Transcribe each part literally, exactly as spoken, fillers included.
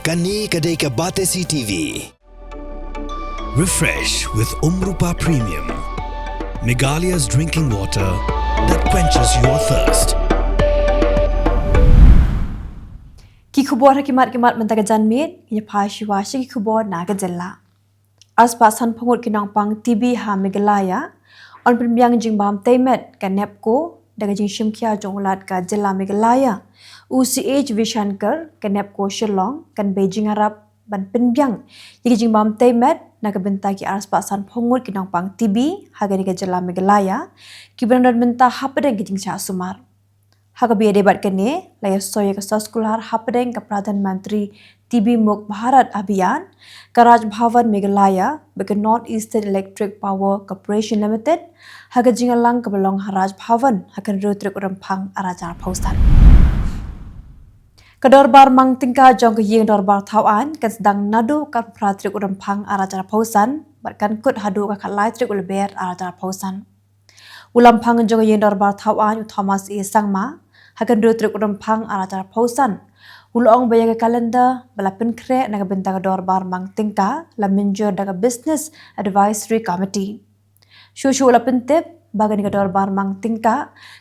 Kane ka dei ka Batesi T V. Refresh with Umrupa Premium, Meghalaya's drinking water that quenches your thirst. Ki khubor ha ki mat ki mat mynta ka janmiet, ngi phai shuwa sha ki khubor na ka jylla. Arspah sanphew ngut ki nongpang T B ha Meghalaya yn pynbiang jingbam tei met. Ka NEEPCO da ka jingshimkhia jong u Lat ka jylla Meghalaya, u C H Vishankar, ka NEEPCO Shillong kan bei jingïarap ban pynbiang ïa ki jingbam tei met na ka bynta ki arspah sanphew ngut ki nongpang T B ha kane ka jylla Meghalaya, kiba nang don mynta hapdeng ki jingshah sumar. Ha kaba ïadei bad kane, la ïasoi ïa ka soskular hapdeng ka Pradhan Mantri T B Mukt Bharat Abhiyan, ka Raj Bhavan Meghalaya bad ka North Eastern Electric Power Corporation Limited ha ka jingïalang kaba long ha Raj Bhavan ha ka hynriew tarik u Rymphang arhajar arphew san. Ka dorbar mang tyngka jong ka ïing dorbar thaw aiñ kan sdang naduh ka phra tarik u Rymphang arhajar arphew san bad kan kut haduh ka khatlai tarik u Lber arhajar arphew san. U Lamphang jong ka ïing dorbar thaw aiñ, u Thomas A Sangma, ha ka hynriew tarik u Rymphang arhajar arphew san, u la ong ba ïa ka kalendar ba la pynkhreh na ka bynta ka dorbar mang tyngka la mynjur da ka Business Advisory Committee. Shuh shuh u la pyntip ba kane ka dorbar mang tyngka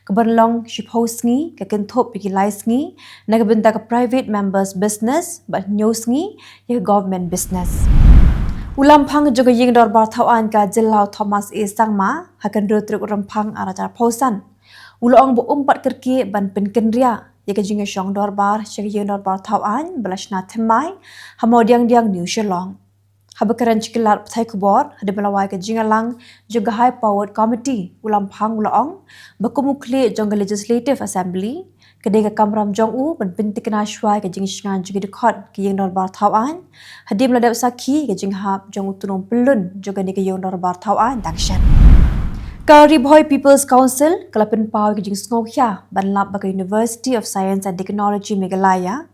ka ban long shiphew sngi, ka kynthup ïa ki lai sngi na ka bynta ka private members business bad hynñiew sngi ïa ka government business. U Lamphang jong ka ïing dorbar thaw aiñ ka jylla, u Thomas A Sangma, ha ka hynriew tarik u Rymphang arhajar arphew san, u la ong ba um pat kyrkieh ban pynkynriah ïa ka jingïashong dorbar sha ka ïing dorbar thaw aiñ ba la shna thymmai ha Mawdiangdiang, New Shillong. Haba kren sha ki lad pathai khubor hadien ba la wai ka jingïalang jong ka High Powered Committee, u Lamphang u la ong ba kum u khlieh jong ka Legislative Assembly, ka dei ka kamram jong u ban pyntikna shuwa ïa ka jingshngaiñ jong ki dkhot ka ïing dorbar thaw aiñ hadien ba la dep sakhi ïa ka jinghap jong u tnum pyllun jong kane ka ïing dorbar thaw aiñ dang shen. Ka Ri Bhoi People's Council ka la pynpaw ïa ka jingsngewkhia ban lap bad ka University of Science and Technology Meghalaya,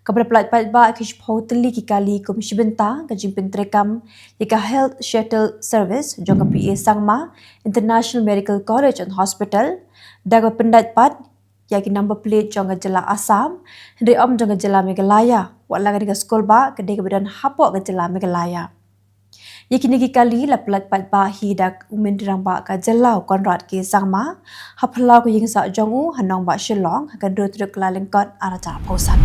kaba la pyllait paidbah ïa ki shiphew tylli ki kali kum shi bynta ka jingpyntreikam ïa ka Health Shuttle Service jong ka P A Sangma International Medical College and Hospital, da kaba pyndait pat ïa ki number plate jong ka jylla Assam, hynrei ym jong ka jylla Meghalaya, wat la kane ka skulbah ka dei kaba don hapoh ka jylla Meghalaya. Ïa kine ki kali la pyllait paidbah hi da u Myntri Rangbah ka jylla, u Conrad K Sangma, ha phyllaw ka ïingsah jong u ha nongbah Shillong ha ka hynriew tarik Kyllalyngkot arhajar arphew san.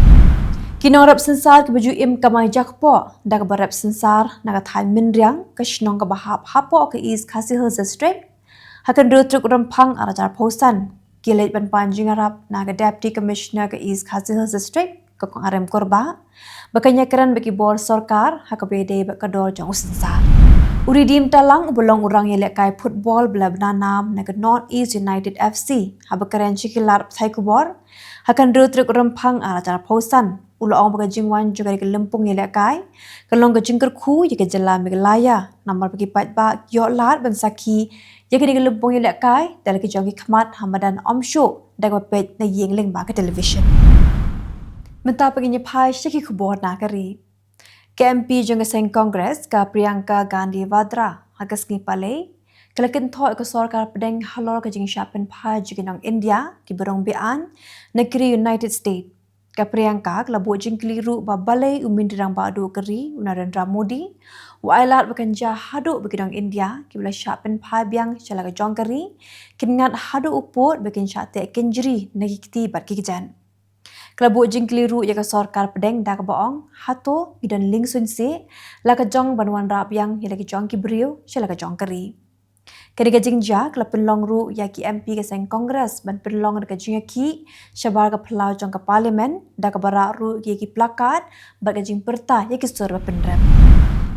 Ki nongrep synsar kiba ju im kamai jakpoh da kaba rep synsar na ka thaiñ Mynriang, ka shnong kaba hap hapoh ka East Khasi Hills District, ha ka hynriew tarik u Rymphang arhajar arphew san, ki leit ban pan jingïarap na ka Deputy Commissioner ka East Khasi Hills District, ka Kong Arem Kurbah, ba kan ïakren bad ki bor sorkar ha kaba ïadei bad ka dor jong u synsar. U Redeem Talang, uba long u rangïalehkai football ba la bna nam na ka North East United F C, haba kren sha ki lad pathai khubor ha ka hynriew tarik u Rymphang arhajar arphew san, u la ong ba ka jingwan jong kane ka lympung ïalehkai ka long ka jingkyrkhu ïa ka jylla Meghalaya, namar ba ki paidbah ki ïoh lad ban sakhi ïa kane ka lympung ïalehkai da la ki jong ki khmat ha madan ym shuh da kaba peit na ïing lyngba ka television. Mynta pat ngin ïa phai sha ki khubor na ka ri. Ka M P jong ka seng Congress, ka Priyanka Gandhi Vadra, ha ka sngi Palei ka la kynthoh ïa ka sorkar pdeng halor ka jingshah pynphai jong ki nong India kiba rung be-aiñ na ka ri United States. Ka Priyanka ka la buh jingkylli ruh ba balei u Myntri Rangbah duh ka ri, u Narendra Modi, u ai lad ba kan jia haduh ba ki nong India kiba la shah pynphai biang sha la ka jong ka ri kin ngat haduh u pud ba kin shah teh kynjri na ki kti bad ki kjat. Ka la buh jingkylli ruh ïa ka sorkar pdeng da kaba ong, hato ki don liengsuiñ seh la ka jong ban wanrah biang ïa la ki jong ki briew sha la ka jong ka ri. Kane ka jingjia ka la pynlong ruh ïa ki M P ka seng Congress ban pynlong da ka jingïakhih shabar ka phyllaw jong ka Parliament, da kaba rah ruh ïa ki placard bad ka jingpyrta ïa ki sur ba pynrem.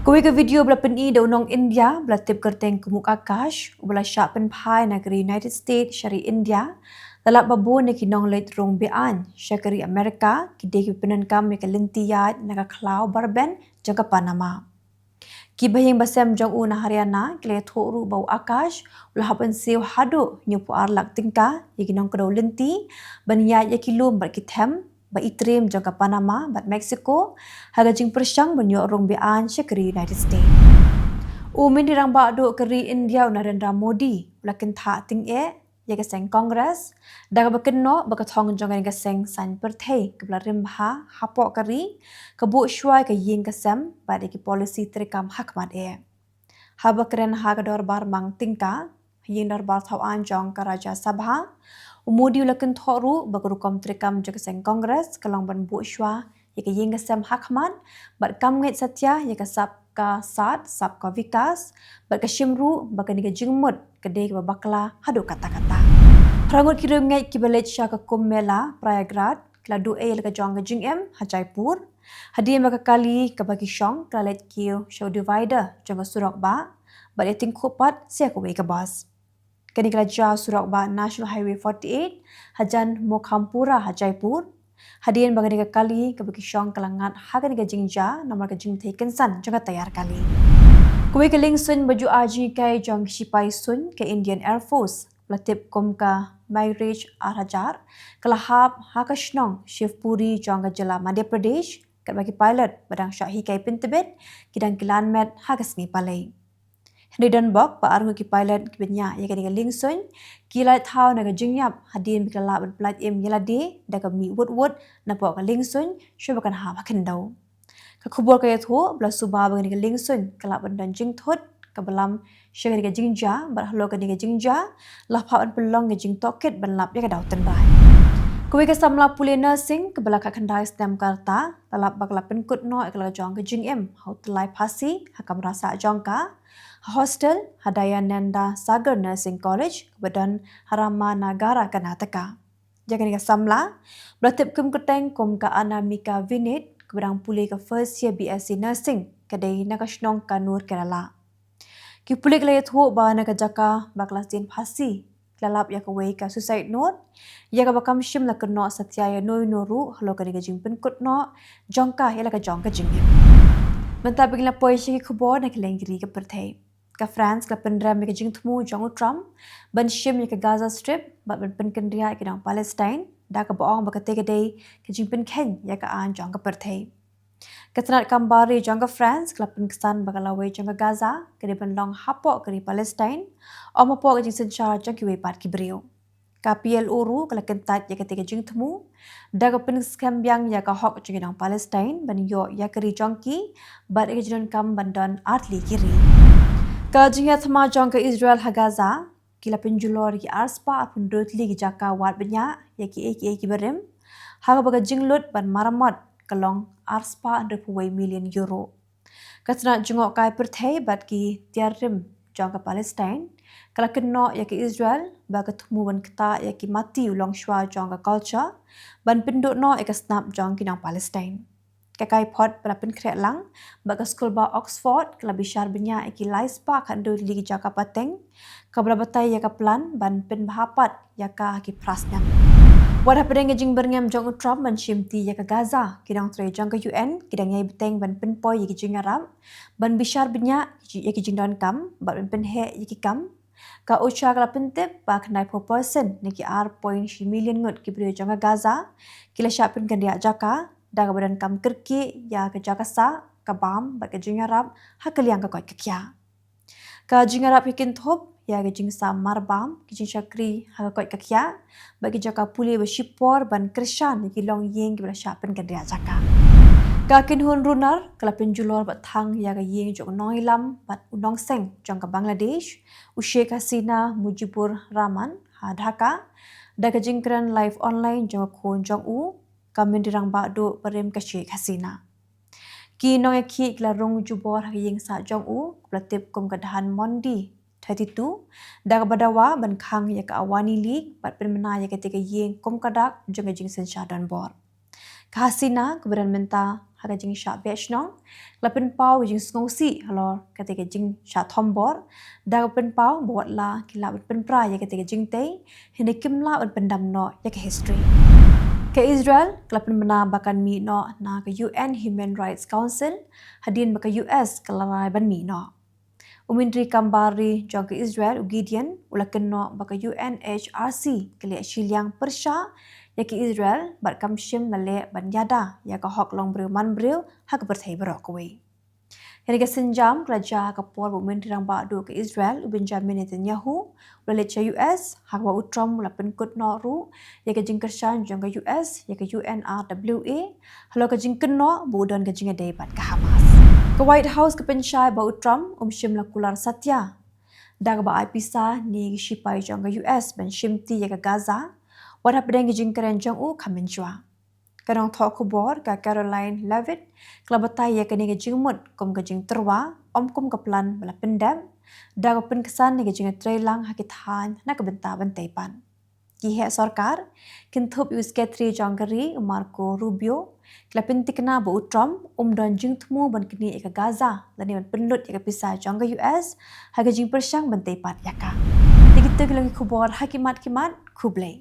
Kawei ka video ba la pyni da u nong India ba la tip kyrteng kum u Akash, uba la shah pynphai na ka ri United States sha ri India, la lap ba bun na ki nongleit rung be-aiñ sha ka ri America ki dei kiba pyndonkam ïa ka lynti ïaid na ka khlaw barben jong ka Panama. Ki bahaïing basem jong u na Haryana ki la ïathuh ruh ba u Akash u la hap ban siew haduh hynñiewphew ar lak tyngka ïa ki nongkdew lynti ban ïaid ïa ki lum bad ki them ba itriem jong ka Panama bad Mexico, ha ka jingpyrshang ban ïoh rung be-aiñ sha ka ri United States. U Myntri Rangbah duh ka ri India, u Narendra Modi, u la kynthah tyngeh ïa ka seng Congress da kaba kynnoh ba ka thong jong kane ka seng saiñ pyrthei kaba la rim bha hapoh ka ri ka buh shuwa ïa ka ïing ka sem bad ïa ki policy treikam ha khmat eh. Haba kren ha ka dorbar mang tyngka ha ïing dorbar thaw aiñ jong ka Rajya Sabha, u Modi u la kynthoh ruh ba ka rukom treikam jong ka seng Congress ka long ban buh shuwa ïa ka ïing ka sem ha khmat bad kam ngeit satia ïa ka Sabka Saath Sabka Vikas bad ka shim ruh ba kane ka jingmut ka dei kaba bakla haduh katta katta. Phra ngut ki riewngeit kiba leit sha ka Kumbh Mela Prayagraj ki la duh ei ïa la ka jong ka jingim ha Jaipur hadien ba ka kali kaba ki shong ka la leit kiew sha u divider jong ka surok bah bad ïa tyngkhuh pat sa ïa kawei ka bus. Kane ka la jia surok bah National Highway forty-eight hajan Mokhampura ha Jaipur hadien ba kane ka kali kaba ki shong ka la ngat ha kane ka jingjia namar ka jingthei kynsan jong ka tayar kali. Kawei ka liengsuiñ ba ju ai jinghikai jong ki shipai suiñ ka Indian Air Force ba la tip kum ka Mirage ar hajar ka la hap ha ka shnong Shivpuri jong ka jylla Madhya Pradesh katba ki pilot ba dang shah hikai pyntbit ki dang kylan met ha ka sngi Palei. Hynrei donbok ba arngut ki pilot kiba ñiah ïa kane ka liengsuiñ ki la leit thaw na ka jingïap hadien ba ki la lah ban pyllait im ïa lade da ka mih wut wut napoh ka liengsuiñ shuwa ba kan hap ha khyndew. Ka khubor ka ïathuh ba la suba ba kane ka liengsuiñ ka lah ban don jingthut kaba lam sha kane ka jingjia bad halor kane ka jingjia la phah ban pynlong ka jingtohkit ban lap ïa ka daw tynrai. Kawei ka samla pule nursing kaba la khatkhyndai snem ka rta la lap ba ka la pynkut noh ïa ka la ka jong ka jingim ha u tyllai phasi ha kamra sah jong ka ha hostel ha Dayananda Sagar Nursing College kaba don ha Ramanagara, Karnataka. Ïa kane ka samla ba la tip kyrteng kum ka Anamika Vinit kaba dang pule ka first year B S C Nursing ka dei na ka shnong Kannur, Kerala. Ki pulit ki la ïathuh ba na ka jaka ba ka la sdien phasi ki la lap ïa kawei ka suicide note ïa kaba kam shym la kynnoh satia ïa uno uno ruh halor kane ka jingpynkut noh jong ka ïa la ka jong ka jingim. Mynta ba ngin ïa poi sha ki khubor na ki lyngkri ka pyrthei. Ka France ka la pynrem ïa ka jingthmu jong u Trump ban shim ïa ka Gaza Strip bad ban pynkynriah ïa ki nong Palestine da kaba ong ba kata ka dei ka jingpynkheiñ ïa ka aiñ jong ka pyrthei. Ka tnat kam bar ri jong ka France ka la pynksan ba ka lawei jong ka Gaza ka dei ban long hapoh ka ri Palestine, ym hapoh ka jingsynshar jong kiwei pat ki briew. Ka P L O ruh ka la kyntait ïa kata ka jingthmu da ka pynskhem biang ïa ka hok jong ki nong Palestine ban ïoh ïa ka ri jong ki bad ïa ka jingdonkam ban don artylli ki ri. Ka jingïathma jong ka Israel ha Gaza ki la pynjulor ïa ki arspah arphew hynriew tylli ki jaka wad bniah ïa kiei kiei kiba rim ha kaba ka jinglut ban maramot ka long arspah hynriewphew wei million euro. Ka tnat jngohkai pyrthei bad ki tiar rim jong ka Palestine ka la kynnoh ïa ka Israel ba ka thmu ban ktah ïa ki mati u longshuwa jong ka culture ban pynduh noh ïa ka snap jong ki nong Palestine. Ka kaiphod ba la pynkhreh lang bad ka skulbah Oxford ka la bishar bniah ïa ki laispah khathynriew tylli ki jaka pateng kaba la batai ïa ka plan ban pynbha pat ïa ka ha ki phra snem. Wat hapdeng ka jingbyrngem jong u Trump ban shimti ïa ka Gaza, ki nongtrei jong ka U N ki dang ïai bteng ban pynpoi ïa ki jingïarap ban bishar bniah ïa ki jingdonkam bad ban pynheh ïa ki kam. Ka OCHA ka la pyntip ba khyndaiphew percent na ki ar point shi million ngut ki briew jong ka Gaza ki la shah pynkynriah jaka da kaba donkam kyrkieh ïa ka jaka sah, ka bam bad ka jingïarap ha ka liang ka koit ka khiah. Ka jingïarap ka kynthup ïa ka jingsah marbam, ki jingshakri ha ka koit ka khiah bad ki jaka pule ba shipor ban kyrshan ïa ki longïing kiba la shah pynkynriah jaka. Ka kynhun runar ka la pynjulor bad thang ïa ka ïing jong u nongïalam bad u nongseng jong ka Bangladesh, u Sheikh Hasina Mujibur Rahman ha Dhaka da ka jingkren live online jong ka khun jong u, ka Myntri Rangbah Duh barim ka Sheikh Hasina. Ki nongïakhih ki la rung jubor ha ka ïing sah jong u kaba la tip kum ka Dhanmondi thirty-two da kaba dawa ban khang ïa ka Awami League bad pynbna ïa kata ka ïing kum ka dak jong ka jingsynshar donbor. Ka Hasina kaba don mynta ha ka jingshah beh shnong ka la pynpaw ka jingsngewsih halor kata ka jingshah thombor da kaba pynpaw ba watla ki lah ban pynpra ïa kata ka jingtei, hynrei kim lah ban pyndam noh ïa ka history. Ka Israel ka la pynbna ba kan mih noh na ka U N Human Rights Council hadien ba ka U S ka la rai ban mih noh. U Myntri Kam Bar Ri jong ka Israel u Gideon u la kynnoh ba ka U N H R C ka leh shiliang pyrshah ïa ka Israel bad kam shym la leh ban ïada ïa ka hok longbriew manbriew ha ka pyrthei baroh kawei. Kane ka sienjam ka la jia ha ka por ba u Myntri Rangbah Duh ka Israel u Benjamin Netanyahu u la leit sha U S, ha kaba u Trump u la pynkut noh ruh ïa ka jingkyrshan jong ka U S ïa ka U N R W A halor ka jingkynnoh ba u don ka jingïadei bad ka Hamas. Ka White House ka pynshai ba u Trump um shym la kular satia da kaba ai pisa ne ki shipai jong ka U S ban shimti ïa ka Gaza, wat hapdeng ki jingkren jong u kham mynjur. Ka nongthoh khubor ka Karoline Leavitt ka la batai ïa kane ka jingmut kum ka jingtyrwa, ym kum ka plan ba la pyndep, da kaba pynksan ïa ka jingtreilang ha ki thaiñ na ka bynta ban tei pat. Ki heh sorkar, kynthup ïa u Secretary jong ka ri u Marco Rubio, ki la pyntikna ba u Trump um don jingthmu ban knieh ïa ka Gaza lane ban pynlut ïa ka pisa jong ka U S ha ka jingpyrshang ban tei pat ïa ka. Te kito ki long ki khubor ha ki mat ki mat, khublei.